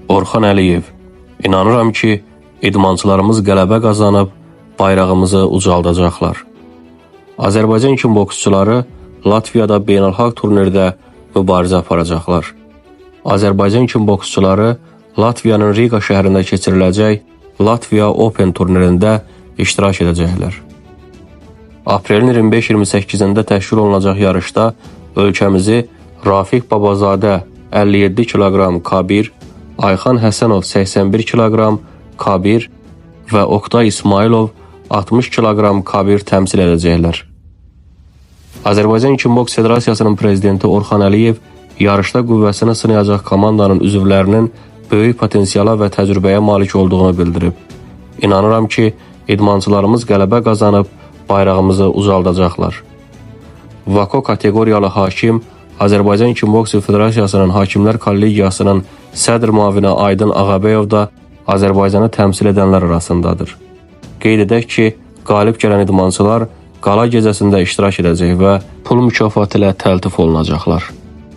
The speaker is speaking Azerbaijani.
Orxan Əliyev: İnanıram ki, idmançılarımız qələbə qazanıb bayrağımızı ucaldacaqlar. Azərbaycan kickboksçuları Latviyada beynəlxalq turnirdə mübarizə aparacaqlar. Azərbaycan kickboksçuları Latviyanın Riqa şəhərində keçiriləcək Latviya Open turnirində iştirak edəcəklər. Aprelin 25-28-də təşkil olunacaq yarışda ölkəmizi Rafiq Babazadə 57 kiloqram K1, Ayxan Həsənov 81 kiloqram K1 və Oqtay İsmailov 60 kiloqram K1 təmsil edəcəklər. Azərbaycan Kickboks Federasiyasının prezidenti Orxan Əliyev yarışda qüvvəsini sınayacaq komandanın üzvlərinin böyük potensiala və təcrübəyə malik olduğunu bildirib. İnanıram ki, idmançılarımız qələbə qazanıb bayrağımızı ucaldacaqlar. WAKO kateqoriyalı hakim, Azərbaycan Kickboks Federasiyasının Hakimlər Kollegiyasının sədr müavini Aydın Ağabəyov da Azərbaycanı təmsil edənlər arasındadır. Qeyd edək ki, qalib gələn idmançılar qala gecəsində iştirak edəcək və pul mükafatı ilə təltif olunacaqlar.